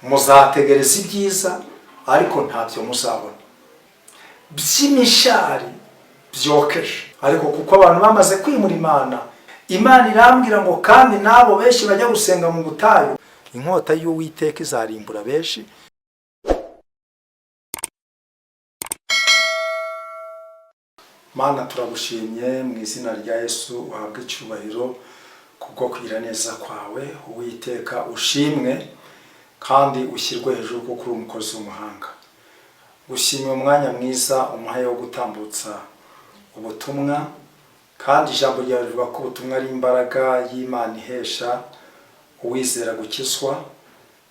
Muzategereza ibyiza, ariko ntabyo muzabona, by'imishari byokeje. Ariko kuko abantu bamaze kwimura Imana, Imana irambwira ngo kandi n'abo benshi bajya gusenga mu butayu, inkota y'Uwiteka izarimbura benshi. Mana, turagushimye mu izina rya Yesu. Uhabwe icyubahiro kubwo kugira neza kwawe. Uwiteka, ushimwe kandi ushyirwe hejuru, kuko uri umukozi w'umuhanga. Gushimira umwanya mwiza umuhaye wo gutambutsa ubutumwa, kandi ijambo ryawe rivuga ko ubutumwa ari imbaraga y'Imana ihesha uwizera gukizwa.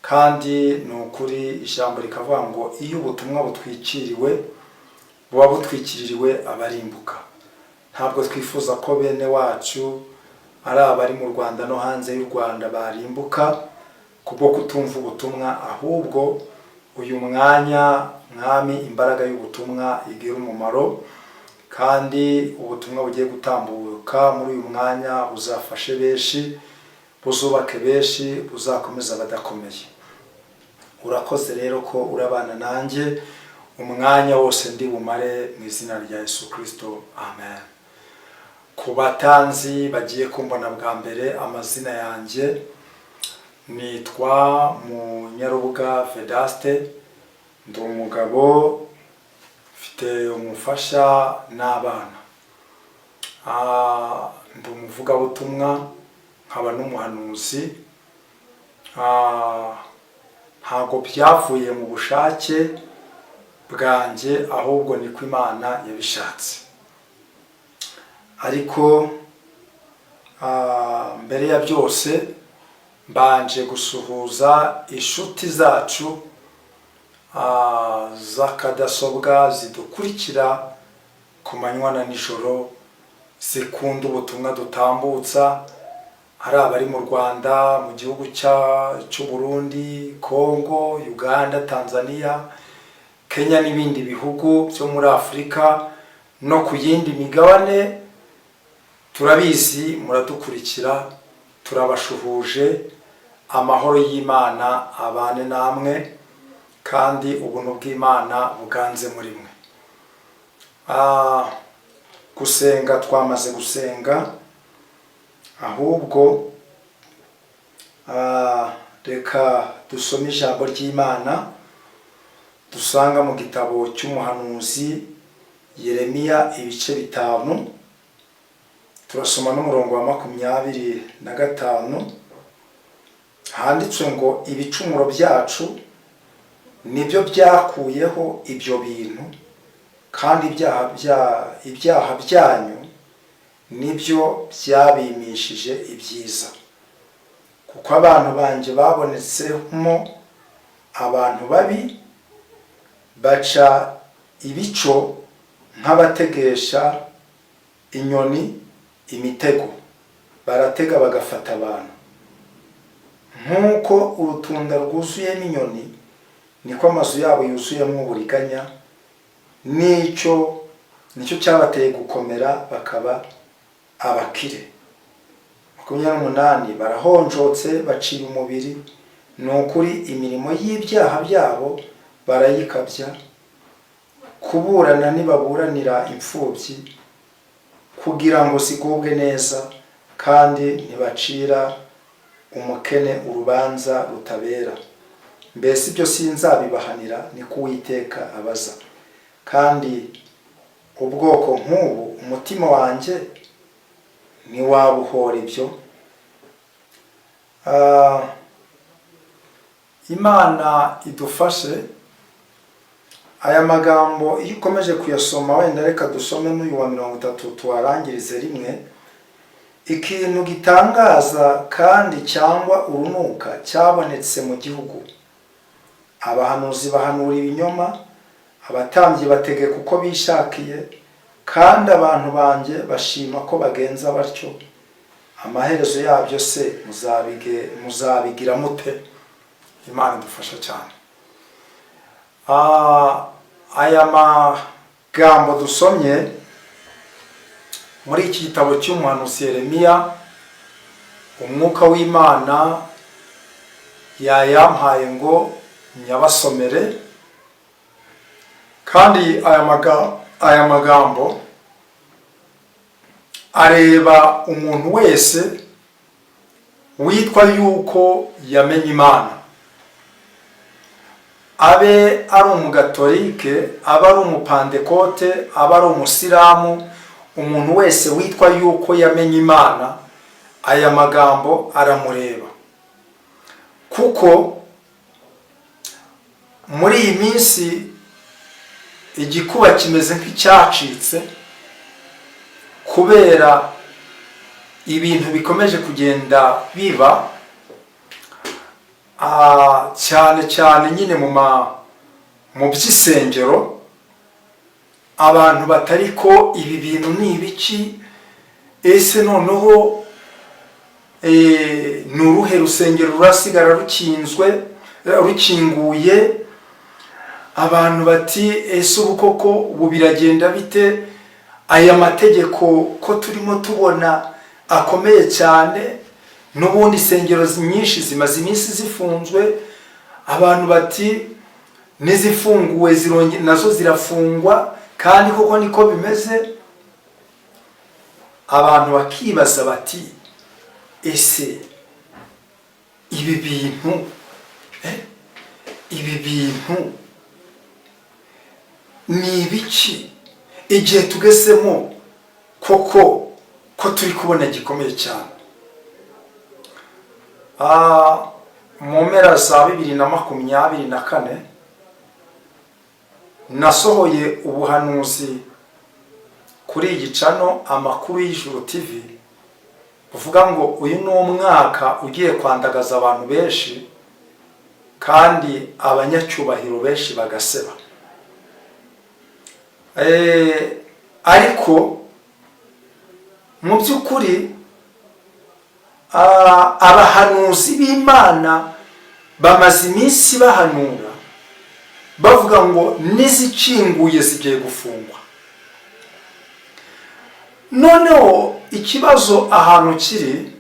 Kandi ni ukuri, ijambo rikavuga ngo iyo ubutumwa butwikiriwe, buba butwikiririwe abarimbuka. Ntabwo twifuza ko bene wacu, ari abari mu Rwanda no hanze y'u Rwanda, barimbuka kubwo kutumva ubutumwa. Ahubwo uyu mwanya, Mwami, imbaraga y'ubutumwa igira umumaro, kandi ubutumwa bugiye gutambuka muri uyu mwanya buzafashe benshi, buzubake benshi, buzakomeza abadakomeye. Urakoze rero ko urabana nanjye umwanya wose ndi bumare, mu izina rya Yesu Kirisito, amen. Ku batanzi bagiye kumbona bwa mbere, amazina yanjye nitwa Munyarubuga Vedaste. Ndi umugabo, mfite umufasha n'abana. Ndi umuvugabutumwa, nkaba n'umuhanuzi. Ntabwo byavuye mu bushake bwanjye, ahubwo niko Imana yabishatse. Ariko mbere ya byose mbanje gusuhuza inshuti zacu z'akadasobwa zidukurikira ku manywa na nijoro, zikunda ubutumwa dutambutsa, ari abari mu Rwanda, mu gihugu cy'u Burundi, Congo, Uganda, Tanzania, Kenya n'ibindi bihugu byo muri Afurika no ku yindi migabane. Turabizi muradukurikira, turabashuhuje. Amahoro y'Imana abane namwe, kandi ubuntu bw'Imana buganze muri mwe. Gusenga twamaze gusenga, ahubwo reka dusome ijambo ry'Imana dusanga mu gitabo cy'umuhanuzi Yeremiya, ibice 5. Turasoma n'umurongo wa 25. Handitswe ngo: "Ibicumuro byacu nibyo byakuyeho ibyo bintu, kandi ibyaha byanyu nibyo byabimishije ibyiza. Kuko abantu banjye babonetsemo abantu babi, baca ibico nk'abategesha inyoni imitego, baratega bagafata abantu. Nk'uko urutunda rwuzuyemo inyoni, niko amazu yabo yuzuyemo uburiganya. Nicyo nicyo cyabateye gukomera, bakaba abakire." 28: "Barahonjotse, baciye umubiri. Ni ukuri, imirimo y'ibyaha byabo barayikabya. Kuburana ntibaburanira imfubyi kugira ngo zigubwe neza, kandi ntibacira umukene urubanza rutabera. Mbese ibyo sinzabibahanira? Niko Uwiteka abaza. Kandi ubwoko nk'ubu umutima wanjye ntiwabuhora ibyo?" Imana idufashe. Aya magambo iyo ukomeje kuyasoma, wenda reka dusome n'uyu wa 30 tuwarangirize rimwe. Ikintu gitangaza kandi cyangwa urunuka cyabonetse mu gihugu: abahanuzi bahanura ibinyoma, abatambyi bategeka uko bishakiye, kandi abantu banjye bashima ko bagenza batyo. Amaherezo yabyo se muzabigira mute? Imana idufasha cyane. Aya magambo dusomye muri iki gitabo cy'umuhanuzi Yeremiya, umwuka w'Imana Yayampaye ngo nyabasomere, kandi aya magambo areba umuntu wese witwa yuko yamenye Imana, abe ari umugatolike, abe ari umupandekote, abe ari umusilamu. Umuntu wese witwa yuko yamenye Imana, aya magambo aramureba, kuko muri iyi minsi igikuba kimeze nk'icyacitse kubera ibintu bikomeje kugenda biba, cyane cyane nyine mu by'isengero. Abantu batari ko ibi bintu ni ibiki? Ese noneho ni uruhe rusengero rurasigara rukinzwe, rukinguye? Abantu bati: "Ese ubu koko ubu biragenda bite? Aya mategeko ko turimo tubona akomeye cyane?" N'ubundi insengero nyinshi zimaze iminsi zifunzwe. Abantu bati: "N'izifunguwe nazo zirafungwa." Kandi koko niko bimeze. Abantu bakibaza bati: "Ese ibi bintu, ibi bintu ni ibiki? Igihe tugezemo koko ko turi kubona gikomeye cyane?" Mu mpera za 2024 nasohoye ubuhanuzi kuri iyi channel Amakuru y'Ijuru TV, buvuga ngo uyu ni umwaka ugiye kwandagaza abantu benshi kandi abanyacyubahiro benshi bagaseba. Ariko mu by'ukuri abahanuzi b'Imana bamaze iminsi bahanura bavuga ngo n'izikinguye zigiye gufungwa. Noneho ikibazo ahantu kiri,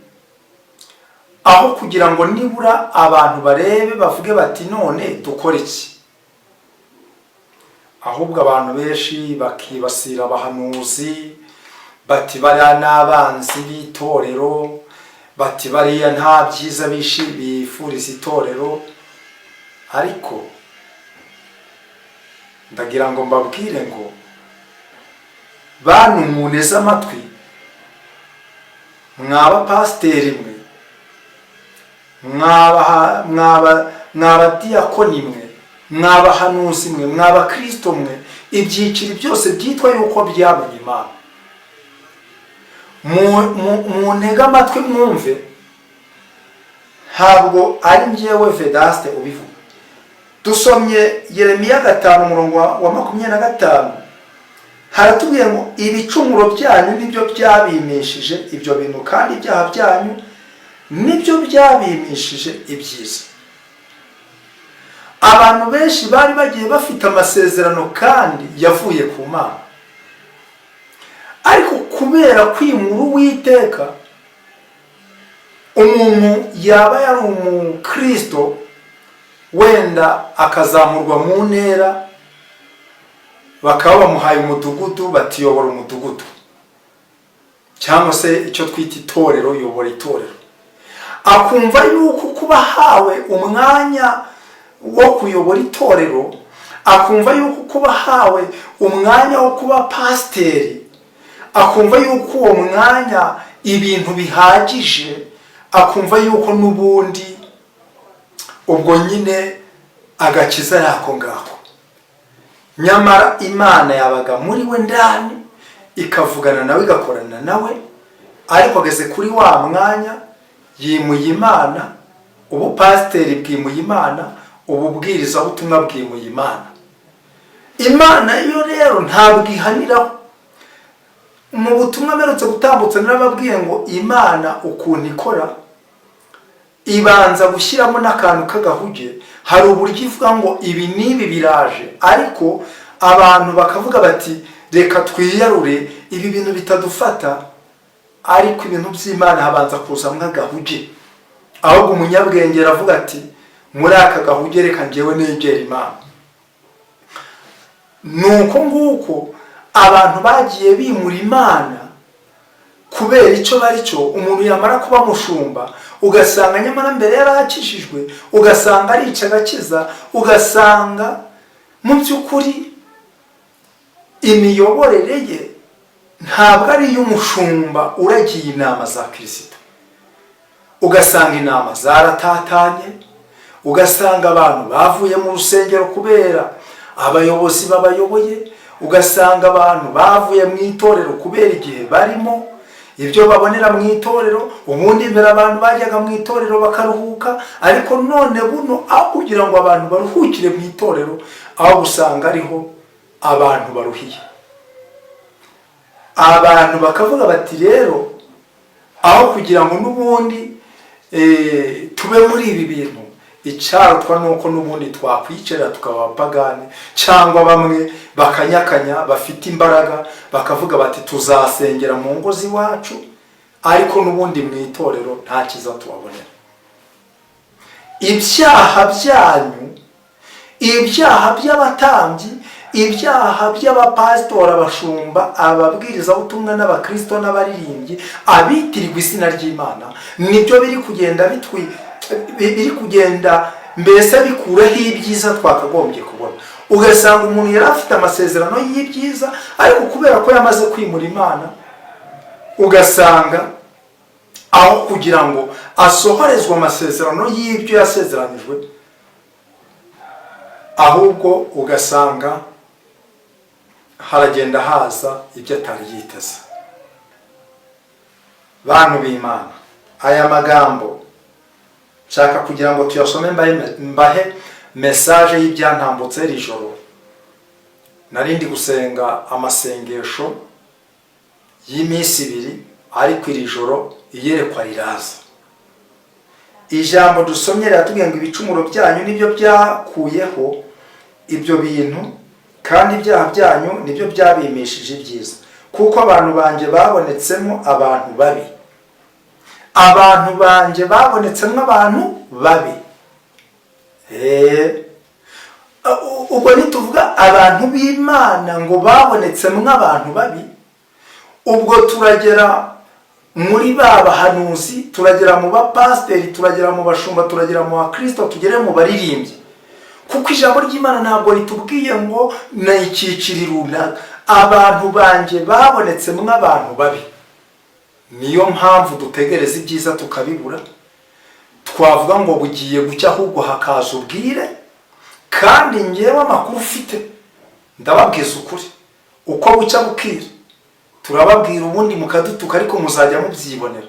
aho kugira ngo nibura abantu barebe bavuge bati: "None dukore iki?" Ahubwo abantu benshi bakibasira abahanuzi, bati: "Bariya ni abanzi b'itorero," bati: "Bariya nta byiza bifuriza itorero." Ariko ndagira ngo mbabwire ngo bantu muneze amatwi, mwaba pasiteri mwe, mwaba diyakoni mwe, mwabahanuzi mwe, mwaba kirisito mwe, ibyiciro byose byitwa yuko byamenye Imana, muntege amatwi mwumve. Ntabwo ari njyewe Vedaste ubivuga. Dusomye Yeremiya 5, umurongo wa 25, haratubwiye ngo: "Ibicumuro byanyu nibyo byabimishije ibyo bintu, kandi ibyaha byanyu nibyo byabimishije ibyiza." Abantu benshi bari bagiye bafite amasezerano kandi yavuye ku Mana, ariko kubera kwimura Uwiteka, umuntu yaba yari umukristo wenda akazamurwa mu ntera, bakaba bamuhaye umudugudu, bati: "Yobora umudugudu," cyangwa se icyo twita itorero, "Yobora itorero." Akumva yuko kuba ahawe umwanya wo kuyobora itorero, akumva yuko kuba ahawe umwanya wo kuba pasiteri, akumva yuko uwo mwanya ibintu bihagije, akumva yuko n'ubundi ubwo nyine agakiza ari ako ngako. Nyamara Imana yabaga muri we ndani, ikavugana nawe, igakorana nawe, ariko ageze kuri wa mwanya yimuye Imana. Ubupasiteri bwimuye Imana, ububwirizabutumwa bwimuye Imana. Imana yo rero ntabwo ihaniraho. Mu butumwa mperutse gutambutsa narababwiye ngo Imana ukuntu ikora, ibanza gushyiramo n'akantu k'agahuge. Hari uburyo ivuga ngo ibi n'ibi biraje, ariko abantu bakavuga bati: "Reka twiyarure ibi bintu bitadufata." Ariko ibintu by'Imana habanza kuzamo agahuge. Ahubwo umunyabwenge aravuga ati Muri aka gahuge reka njyewe negera Imana. Ni uko nguko abantu bagiye bimura Imana kubera icyo bari cyo. Umuntu yamara kuba mushumba, ugasanga nyamara mbere yarakijijwe, ugasanga arica agakiza, ugasanga mu by'ukuri imiyoborere ye ntabwo ari iy'umushumba uragiye intama za Kirisito. Ugasanga intama zaratatanye, ugasanga abantu bavuye mu rusengero kubera abayobozi babayoboye, ugasanga abantu bavuye mu itorero kubera igihe barimo, ibyo babonera mu itorero. Ubundi mbere abantu bajyaga mu itorero bakaruhuka, ariko none buno aho kugira ngo abantu baruhukire mu itorero, aho usanga ariho abantu baruhiye. Abantu bakavuga bati: "Rero aho kugira ngo n'ubundi tube muri ibi bintu, icyarutwa ni uko n'ubundi twakwicara tukaba abapagani." Cyangwa bamwe bakanyakanya, bafite imbaraga, bakavuga bati: "Tuzasengera mu ngo z'iwacu, ariko n'ubundi mu itorero nta cyiza tubabonera." Ibyaha byanyu, ibyaha by'abatambyi, ibyaha by'abapasitori, abashumba, ababwirizabutumwa n'abakristo n'abaririmbyi, abitirirwa izina ry'Imana, nibyo biri kugenda bitwi biri kugenda mbese bikuraho ibyiza twakagombye kubona. Ugasanga umuntu yari afite amasezerano y'ibyiza, ariko kubera ko yamaze kwimura Imana, ugasanga aho kugira ngo asohorezwe amasezerano y'ibyo yasezeranyijwe, ahubwo ugasanga haragenda haza ibyo atari yiteze. Bantu b'Imana, aya magambo nshaka kugira ngo tuyasome, mbahe message y'ibyantambutse iri joro. Nari ndi gusenga amasengesho y'iminsi 2, ariko iri joro iyerekwa riraza. Ijambo dusomye riratubwiye ngo ibicumuro byanyu nibyo byakuyeho ibyo bintu, kandi ibyaha byanyu nibyo byabimishije ibyiza, kuko abantu banjye babonetsemo abantu babi. Abantu banjye babonetsemo abantu babi. Ubwo ntituvuga abantu b'Imana ngo babonetsemo abantu babi, ubwo turagera muri ba bahanuzi, turagera mu bapasiteri, turagera mu bashumba, turagera mu bakristo, tugere mu baririmbyi, kuko ijambo ry'Imana ntabwo ritubwiye ngo ni icyiciro runaka. Abantu banjye babonetsemo abantu babi. Niyo mpamvu dutegereza ibyiza tukabibura. Twavuga ngo bugiye gucya, ahubwo hakaza ubwire. Kandi ngewe amakuru ufite, ndababwiza ukuri, uko bucya bukira turababwira, ubundi mukadutuka, ariko muzajya mubyibonera.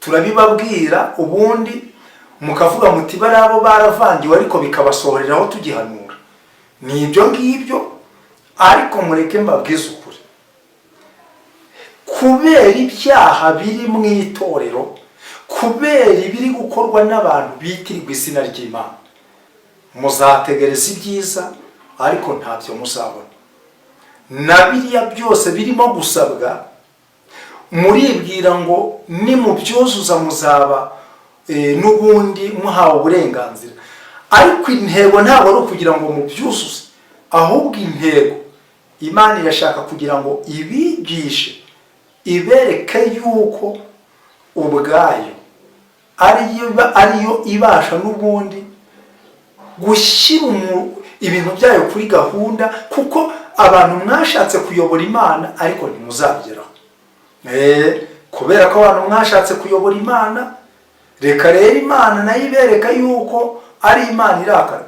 Turabibabwira, ubundi mukavuga muti: "Bariya baravangiwe," ariko bikabasohoreraho tugihanura. Ni ibyo ngibyo. Ariko mureke mbabwize ukuri: kubera ibyaha biri mu itorero, kubera ibiri gukorwa n'abantu bitirirwa izina ry'Imana, muzategereza ibyiza ariko ntabyo muzabona. Na biriya byose birimo gusabwa, muribwira ngo nimubyuzuza muzaba n'ubundi muhawe uburenganzira, ariko intego ntabwo ari ukugira ngo mubyuzuze, ahubwo intego Imana irashaka kugira ngo ibigishe, ibereke yuko ubwayo ariyo ibasha n'ubundi gushyira ibintu byayo kuri gahunda, kuko abantu mwashatse kuyobora Imana ariko ntimuzabigeraho. Kubera ko abantu mwashatse kuyobora Imana, reka rero Imana nayo ibereka yuko ari Imana irakara.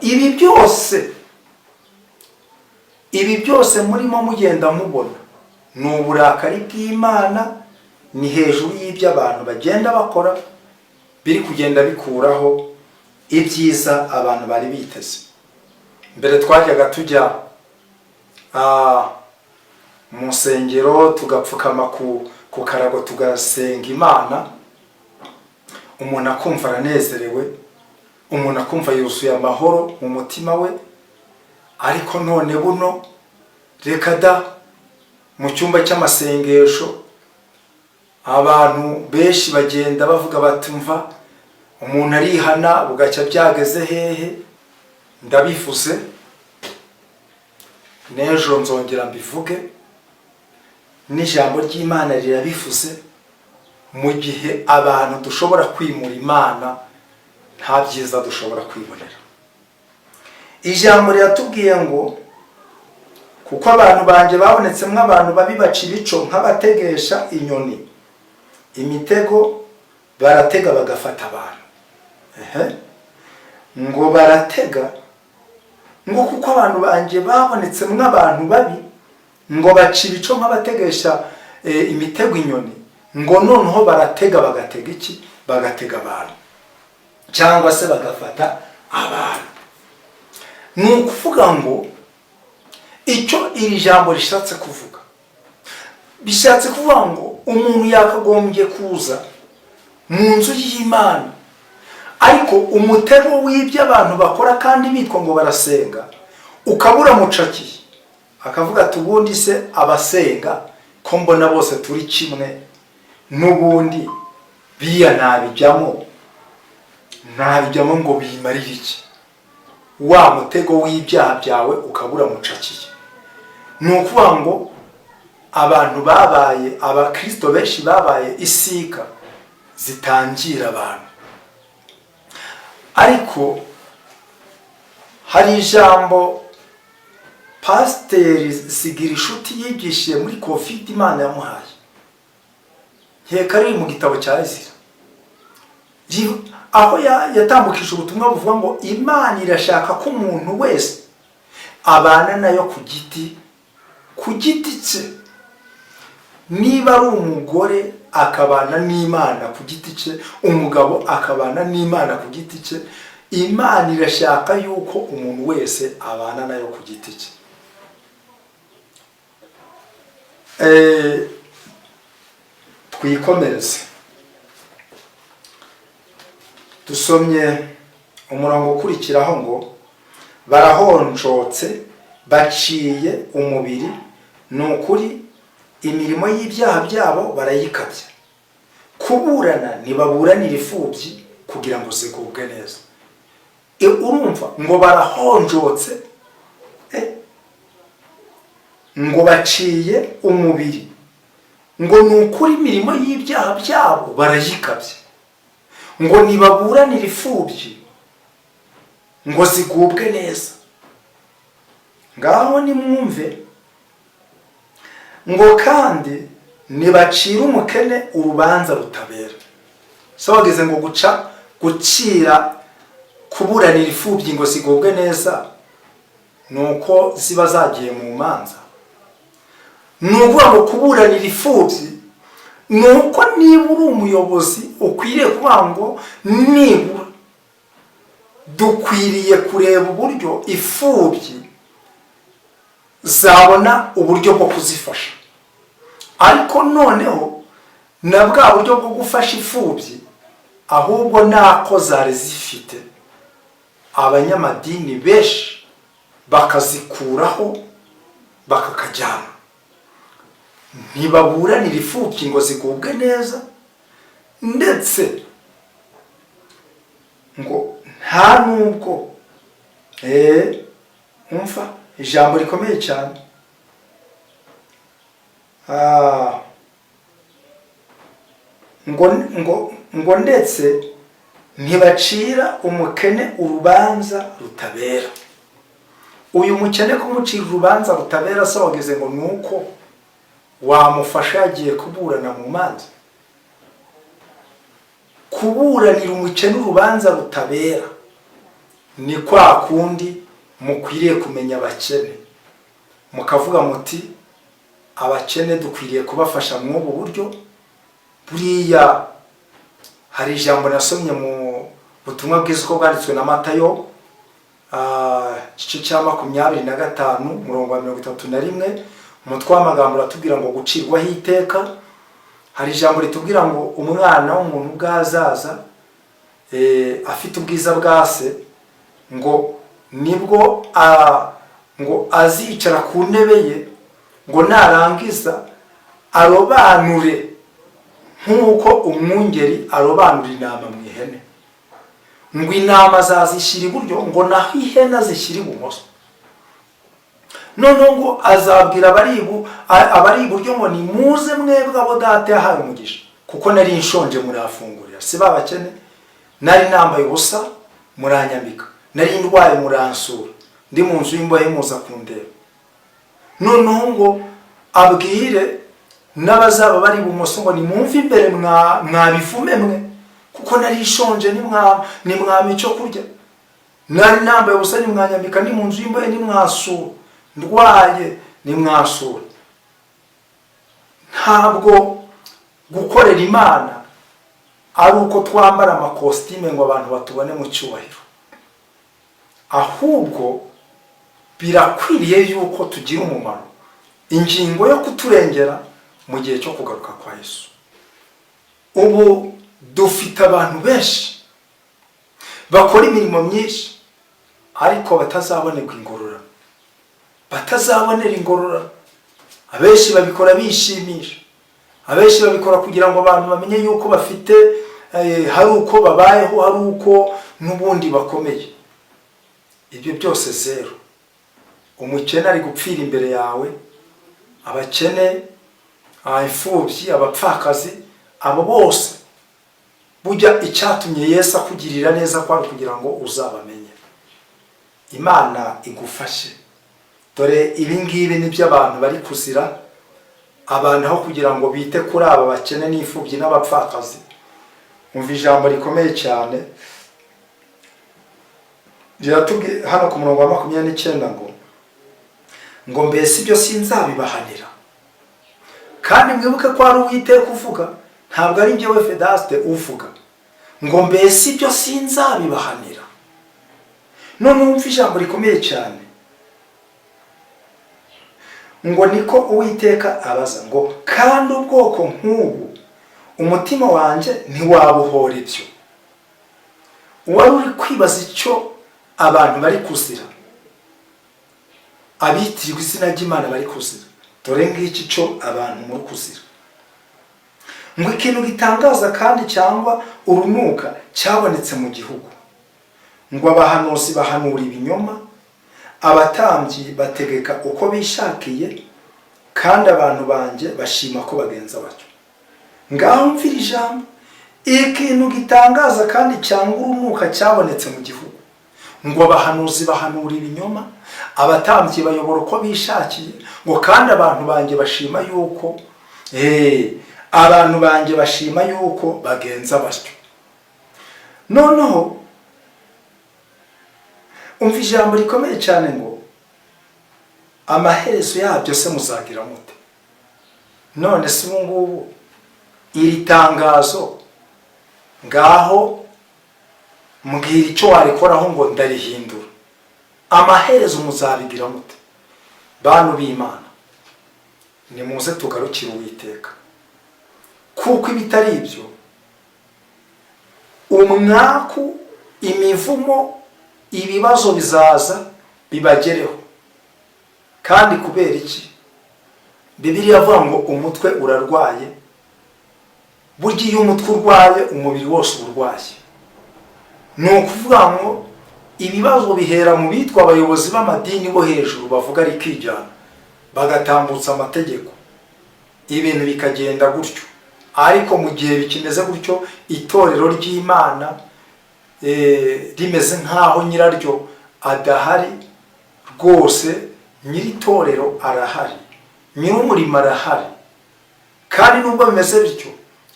Ibi byose murimo mugenda mubona ni uburakari bw'Imana, ni hejuru y'ibyo abantu bagenda bakora biri kugenda bikuraho ibyiza abantu bari biteze. Mbere twajyaga tujya mu nsengero, tugapfukama ku karago, tugasenga Imana, umuntu akumva aranezerewe, umuntu akumva yuzuye amahoro mu mutima we. Ariko none buno reka da! Mu cyumba cy'amasengesho abantu benshi bagenda bavuga bati: "Mva Umuntu arihana bugacya byageze hehe? Ndabivuze n'ejo, nzongera mbivuge, n'ijambo ry'Imana rirabivuze. Mu gihe abantu dushobora kwimura Imana, nta byiza dushobora kwibonera. Ijambo riratubwiye ngo: "Kuko abantu banjye babonetsemo abantu babi, baca ibico nk'abategesha inyoni imitego, baratega bagafata abantu." Ehe, ngo baratega, ngo kuko abantu banjye babonetsemo abantu babi, ngo baca ibico nk'abategesha imitego inyoni, ngo noneho baratega, bagatega iki? Bagatega abantu cyangwa se bagafata abantu. Ni ukuvuga ngo icyo iri jambo rishatse kuvuga, bishatse kuvuga ngo umuntu yakagombye kuza mu nzu y'Imana, ariko umutego w'ibyo abantu bakora kandi bitwa ngo barasenga ukaba uramucakiye, akavuga ati: "Ubundi se abasenga ko mbona bose turi kimwe, n'ubundi biriya ntabijyamo, ntabijyamo ngo bimarire iki?" Wa mutego w'ibyaha byawe ukaba uramucakiye. Ni ukuvuga ngo abantu babaye, abakirisito benshi babaye isika zitangira abantu. Ariko hari ijambo Pasiteri Zigirinshuti yigishije muri COVID Imana yamuhaye, nkeka riri mu gitabo cya Ezira, aho yatambukije ubutumwa buvuga ngo Imana irashaka ko umuntu wese abana nayo ku giti cye. Niba ari umugore akabana n'Imana ku giti cye, umugabo akabana n'Imana ku giti cye. Imana irashaka yuko umuntu wese abana nayo ku giti cye. Twikomereze, dusomye umurongo ukurikiraho ngo: "Barahonjotse, baciye umubiri, ni ukuri imirimo y'ibyaha byabo barayikabya. Kuburana ntibaburanira imfubyi kugira ngo zigubwe neza." Urumva ngo barahonjotse, ngo baciye umubiri, ngo ni ukuri imirimo y'ibyaha byabo barayikabya, ngo ntibaburanire imfubyi ngo zigubwe neza. Ngaho nimwumve ngo: "Kandi ntibacire umukene urubanza rutabera." So wageze ngo guca, gucira, kuburanira imfubyi ngo zigubwe neza, ni uko ziba zagiye mu manza. Ni ukuvuga ngo kuburanira imfubyi ni uko niba uri umuyobozi ukwiriye kuvuga ngo nibura dukwiriye kureba uburyo imfubyi zabona uburyo bwo kuzifasha. Ariko noneho na bwa buryo bwo gufasha imfubyi, ahubwo nako zari zifite, abanyamadini benshi bakazikuraho bakakajyana. Ntibaburanira imfubyi ngo zigubwe neza, ndetse ngo nta nubwo, umva ijambo rikomeye cyane. Ngo ndetse ntibacira umukene urubanza rutabera. Uyu mukene kumucira urubanza rutabera se wageze ngo ni uko wamufasha yagiye kuburana mu manza? Kuburanira umukene urubanza rutabera ni kwa kundi mukwiriye kumenya abakene, mukavuga muti: "Abakene dukwiriye kubafasha mw'ubu buryo." Buriya hari ijambo nasomye mu butumwa bwiza uko bwanditswe na Matayo, igice cya 25, umurongo wa 31. Umutwe w'amagambo uratubwira ngo gucirwaho iteka. Hari ijambo ritubwira ngo umwana w'umuntu ubwo azaza afite ubwiza bwa se, ngo nibwo ngo azicara ku ntebe ye, ngo narangiza arobanure nk'uko umwungeri arobanura intama mu ihene. Ngo intama azazishyira iburyo, ngo naho ihene azishyira ibumoso. Noneho ngo azabwira abari iburyo ngo: "Nimuze mwebwe abo Data yahaye umugisha, kuko nari nshonje murafungurira." Si ba bakene? "Nari nambaye ubusa muranyambika, nari ndwaye muransura, ndi mu nzu y'imbohe muza kundeba." Noneho ngo abwire n'abazaba bari ibumoso ngo: "Nimwumve imbere mwabivume mwe, kuko nari nshonje nimwampa icyo kurya, nari nambaye ubusa nimwanyambika, ndi mu nzu y'imbohe nimwasura, ndwaye nimwasura." Ntabwo gukorera Imana ari uko twambara amakositime ngo abantu batubone mu cyubahiro, ahubwo birakwiriye yuko tugira umumaro, ingingo yo kuturengera mu gihe cyo kugaruka kwa Yesu. Ubu dufite abantu benshi bakora imirimo myinshi ariko batazabonerwa ingororano, batazabonera ingororano. Abenshi babikora bishimisha, abenshi babikora kugira ngo abantu bamenye yuko bafite hari uko babayeho, hari uko n'ubundi bakomeye. Ibyo byose zero. Umukene ari gupfira imbere yawe, abakene, imfubyi, abapfakazi, abo bose. Bujya icyatumye Yesu akugirira neza kwari kugira ngo uzabamenye. Imana igufashe. Dore ibi ngibi ni byo abantu bari kuzira. Abantu aho kugira ngo bite kuri aba bakene n'imfubyi n'abapfakazi, umva ijambo rikomeye cyane riratubwiye hano ku murongo wa 29 ngo: "Mbese ibyo sinzabibahanira?" Kandi mwibuke ko ari Uwiteka uvuga, ntabwo ari njyewe Vedaste uvuga. Ngo: "Mbese ibyo sinzabibahanira?" None wumva ijambo rikomeye cyane ngo: "Niko Uwiteka abaza," ngo: "kandi ubwoko nk'ubu umutima wanjye ntiwabuhora ibyo." Uwari uri kwibaza icyo abantu bari kuzira, abitirirwa izina ry'Imana bari kuzira, dore ngiki cyo abantu muri kuzira. Ngo: "Ikintu gitangaza kandi cyangwa urunuka cyabonetse mu gihugu," ngo: "abahanuzi bahanura ibinyoma, abatambyi bategeka uko bishakiye, kandi abantu banjye bashima ko bagenza batyo." Ngaho mvira ijambo: ikintu gitangaza kandi cyangwa urunuka cyabonetse mu gihugu, ngo abahanuzi bahanura ibinyoma, abatambyi bayobora uko bishakiye, ngo kandi abantu banjye bashima yuko abantu banjye bashima yuko bagenza batyo. Noneho umva ijambo rikomeye cyane ngo: "Amaherezo yabyo se muzagira mute?" None se ubu ngubu iri tangazo, ngaho mbwira icyo warikoraho ngo ndarihindura. Amaherezo muzabigira mute? Bantu b'Imana, nimuze tugarukire Uwiteka, kuko ibitari ibyo umwaku, imivumo, ibibazo bizaza bibagereho. Kandi kubera iki? Bibiliya avuga ngo umutwe urarwaye. Burya iyo umutwe urwaye, umubiri wose uba urwaye. Ni ukuvuga ngo ibibazo bihera mu bitwa abayobozi b'amadini bo hejuru, bavuga rikijyana, bagatambutsa amategeko, ibintu bikagenda gutyo. Ariko mu gihe bikimeze gutyo, itorero ry'Imana rimeze nk'aho nyiraryo adahari rwose. Nyir'itorero arahari, nyir'umurimo arahari. Kandi nubwo bimeze bityo,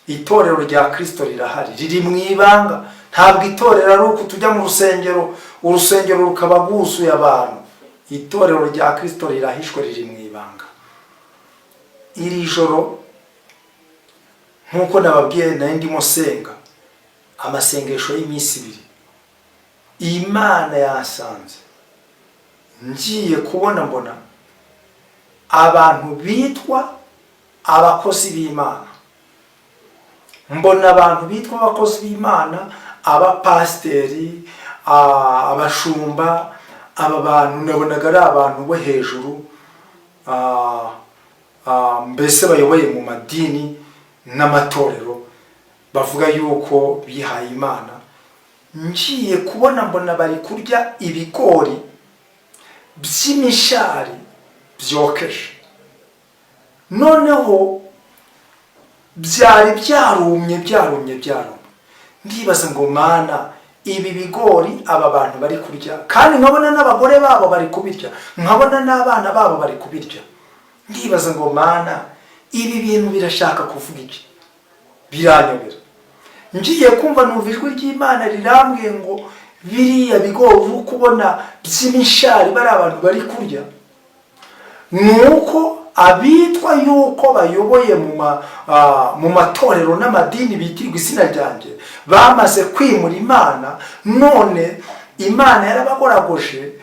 itorero rya Kirisito rirahari, riri mu ibanga. Ntabwo itorero ari uko tujya mu rusengero, urusengero rukaba rwuzuye abantu. Itorero rya Kirisito rirahishwe, riri mu ibanga. Iri joro, nk'uko nababwiye, nari ndimo senga amasengesho y'iminsi 2. Imana yasanze ngiye kubona, mbona abantu bitwa abakozi b'Imana, mbona abantu bitwa abakozi b'Imana, abapasiteri, abashumba. Aba bantu nabonaga ari abantu bo hejuru, mbese bayoboye mu madini n'amatorero, bavuga yuko bihaye Imana. Ngiye kubona mbona bari kurya ibigori by'imishari byokeje. Noneho byari byarumye, byarumye, byarumye. Ndibaza ngo: "Mana, ibi bigori aba bantu bari kurya, kandi nkabona n'abagore babo bari kubirya, nkabona n'abana babo bari kubirya." Ndibaza ngo: "Mana, ibi bintu birashaka kuvuga iki?" Biranyobera. Ngiye kumva numva ijwi ry'Imana rirambwiye ngo: "Biriya bigori uri kubona by'imishari bari abantu bari kurya, ni uko abitwa yuko bayoboye mu matorero n'amadini bitirirwa izina ryanjye bamaze kwimura Imana. None Imana yarabagoragoje,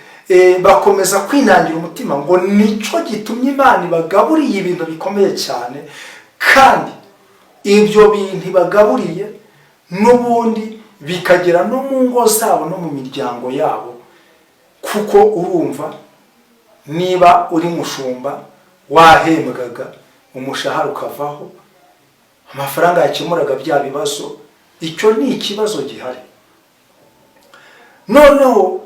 bakomeza kwinangira umutima, ngo nicyo gitumye Imana ibagaburiye ibintu bikomeye cyane, kandi ibyo bintu ibagaburiye n'ubundi bikagera no mu ngo zabo no mu miryango yabo." Kuko urumva, niba uri mushumba wahembwaga, umushahara ukavaho, amafaranga yakemuraga bya bibazo, icyo ni ikibazo gihari. Noneho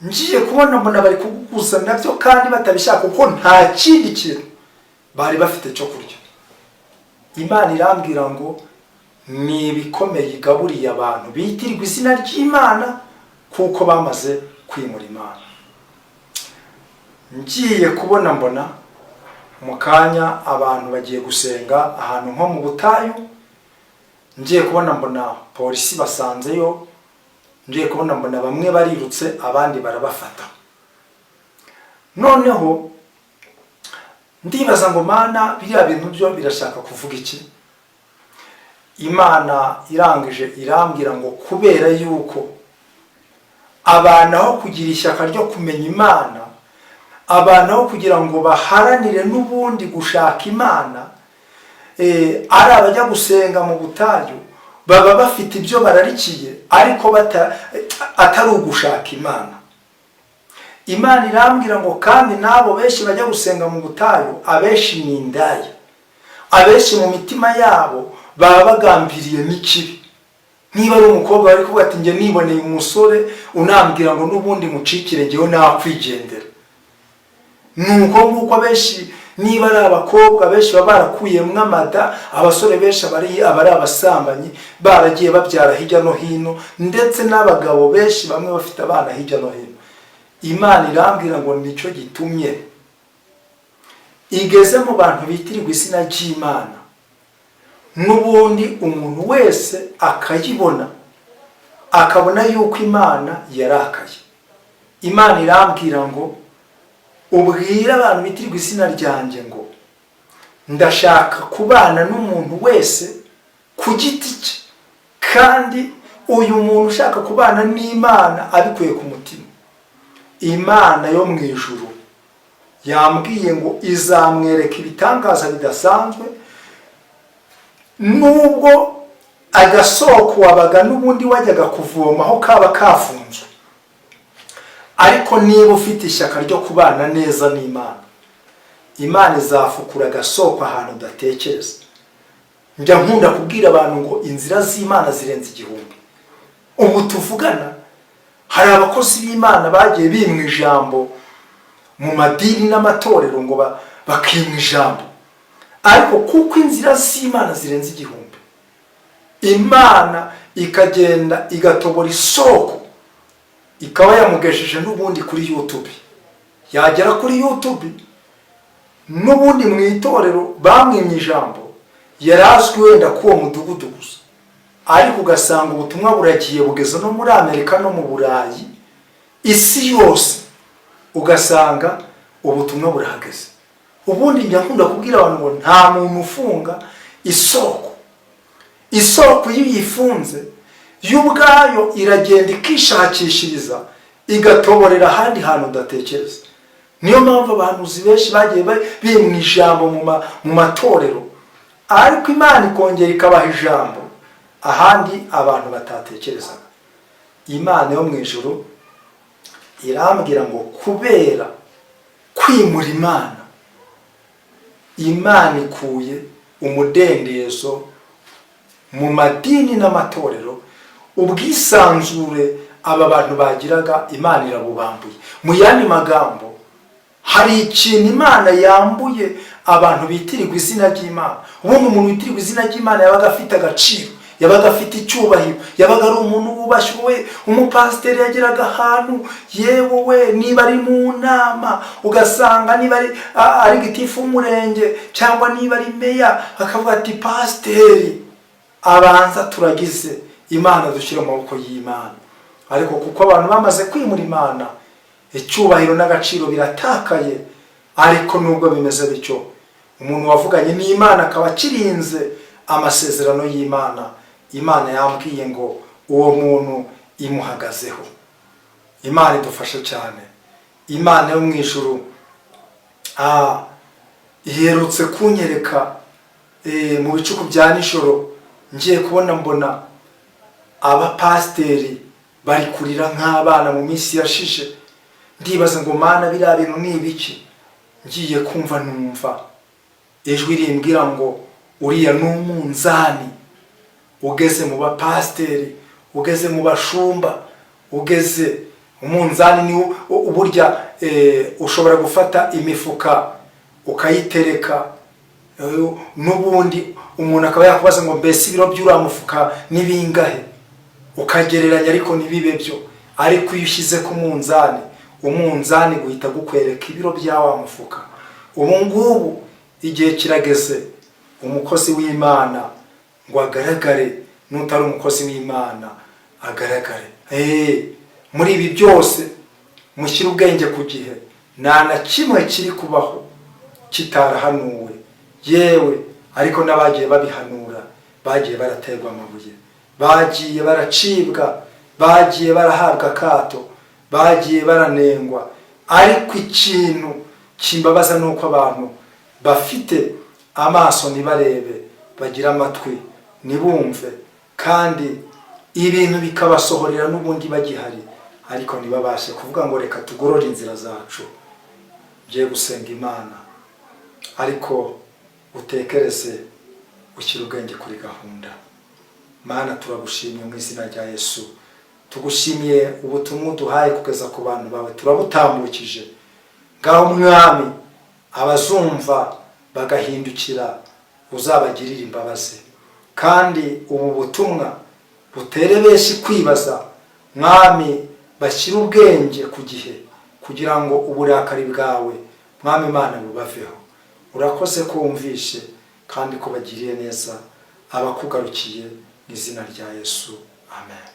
ngiye kubona mbona bari kuguza nabyo kandi batabishaka, kuko nta kindi kintu bari bafite cyo kurya. Imana irambwira ngo ni ibikomeye igaburiye abantu bitirirwa izina ry'Imana kuko bamaze kwimura Imana. Ngiye kubona mbona mu kanya abantu bagiye gusenga ahantu nko mu butayu. Ngiye kubona mbona polisi basanzeyo. Ngiye kubona mbona bamwe barirutse, abandi barabafata. Noneho ndibaza ngo: "Mana, biriya bintu byo birashaka kuvuga iki?" Imana irangije irambwira ngo kubera yuko abantu aho kugira ishyaka ryo kumenya Imana, abantu aho kugira ngo baharanire n'ubundi gushaka Imana, ari abajya gusenga mu butayu, baba bafite ibyo bararikiye, ariko atari ugushaka Imana. Imana irambwira ngo kandi n'abo benshi bajya gusenga mu butayu, abenshi ni indaya, abenshi mu mitima yabo baba bagambiriye n'ikibi. Niba ari umukobwa, bari kuvuga ati: "Njye niboneye umusore unambwira ngo n'ubundi mucikire, njyewe nakwigendera." Ni uko nguko abenshi, niba ari abakobwa, benshi baba barakuyemo amada. Abasore benshi aba ari abasambanyi, baragiye babyara hirya no hino, ndetse n'abagabo benshi bamwe bafite abana hirya no hino. Imana irambwira ngo nicyo gitumye igeze mu bantu bitirirwa izina ry'Imana, n'ubundi umuntu wese akayibona, akabona yuko Imana yarakaye. Imana irambwira ngo: "Ubwire abantu bitirirwa izina ryanjye ngo ndashaka kubana n'umuntu wese ku giti cye, kandi uyu muntu ushaka kubana n'Imana abikuye ku mutima, Imana yo mu ijuru yambwiye ngo izamwereka ibitangaza bidasanzwe, nubwo agasoko wabaga n'ubundi wajyaga kuvomaho kaba kafunzwe. Ariko niba ufite ishyaka ryo kubana neza n'Imana, Imana izafukura agasoko ahantu udatekereza." Njya nkunda kubwira abantu ngo inzira z'Imana zirenze igihumbi. Ubu tuvugana hari abakozi b'Imana bagiye bimwa ijambo mu madini n'amatorero, ngo bakimwa ijambo, ariko kuko inzira z'Imana zirenze igihumbi, Imana ikagenda igatobora isoko, ikaba yamugejeje n'ubundi kuri YouTube. Yagera kuri YouTube, n'ubundi mu itorero bamwimye ijambo, yari azwi wenda k'uwo mudugudu gusa, ariko ugasanga ubutumwa buragiye bugeze no muri Amerika no mu Burayi, isi yose, ugasanga ubutumwa burahageze. Ubundi njya nkunda kubwira abantu ngo nta muntu ufunga isoko. Isoko iyo uyifunze, yo ubwayo iragenda ikishakishiriza, igatoborera ahandi hantu udatekereza. Niyo mpamvu abahanuzi benshi bagiye bimwa ijambo mu matorero, ariko Imana ikongera ikabaha ijambo ahandi abantu batatekerezaga. Imana yo mu ijuru irambwira ngo kubera kwimura Imana, Imana ikuye umudendezo mu madini n'amatorero. Ubwisanzure aba bantu bagiraga, Imana irabubambuye. Mu yandi magambo, hari ikintu Imana yambuye abantu bitirirwa izina ry'Imana. Ubundi umuntu witirirwa izina ry'Imana yabaga afite agaciro, yabaga afite icyubahiro, yabaga ari umuntu wubashywe. Umupasiteri yageraga ahantu, yewe we, niba ari mu nama, ugasanga niba ari gitifu w'umurenge cyangwa niba ari meya, akavuga ati: "Pasiteri abanza turagize Imana, dushyire mu maboko y'Imana." Ariko kuko abantu bamaze kwimura Imana, icyubahiro n'agaciro biratakaye. Ariko nubwo bimeze bityo, umuntu wavuganye n'Imana akaba akirinze amasezerano y'Imana, Imana yambwiye ngo uwo muntu imuhagazeho. Imana idufashe cyane. Imana yo mu ijuru iherutse kunyereka mu bicuku bya nijoro. Ngiye kubona mbona abapasiteri bari kurira nk'abana mu minsi yashize. Ndibaza ngo: "Mana, biriya bintu ni ibiki?" Ngiye kumva numva ijwi rimbwira ngo: "Uriya ni umunzani ugeze mu bapasiteri, ugeze mu bashumba, ugeze." Umunzani ni burya ushobora gufata imifuka ukayitereka, n'ubundi umuntu akaba yakubaza ngo: "Mbese ibiro by'uriya mufuka ni bingahe?" Ukagereranya, ariko ntibibe byo. Ariko iyo ushyize ku munzani, umunzani guhita gukwereka ibiro bya wa mufuka. Ubu ngubu igihe kirageze umukozi w'Imana ngo agaragare, n'utari umukozi w'Imana agaragare. Muri ibi byose mushyire ubwenge ku gihe. Nta na kimwe kiri kubaho kitarahanuwe. Yewe, ariko n'abagiye babihanura bagiye baraterwa amabuye, bagiye baracibwa, bagiye barahabwa akato, bagiye baranengwa. Ariko ikintu kimbabaza ni uko abantu bafite amaso ntibarebe, bagira amatwi ntibumve, kandi ibintu bikabasohorera n'ubundi bagihari, ariko ntibabashe kuvuga ngo: "Reka tugorore inzira zacu." Ngiye gusenga Imana, ariko utekereze, ushyire ubwenge kuri gahunda. Mana, turagushimye mu izina rya Yesu. Tugushimiye ubutumwa uduhaye kugeza ku bantu bawe, turabutambukije. Ngaho Mwami, abazumva bagahindukira uzabagirire imbabazi, kandi ubu butumwa butere benshi kwibaza. Mwami, bashyire ubwenge ku gihe kugira ngo uburakari bwawe, Mwami Imana, bubaveho. Urakoze ko wumvishe kandi ko bagiriye neza abakugarukiye. Mu izina rya Yesu, amen.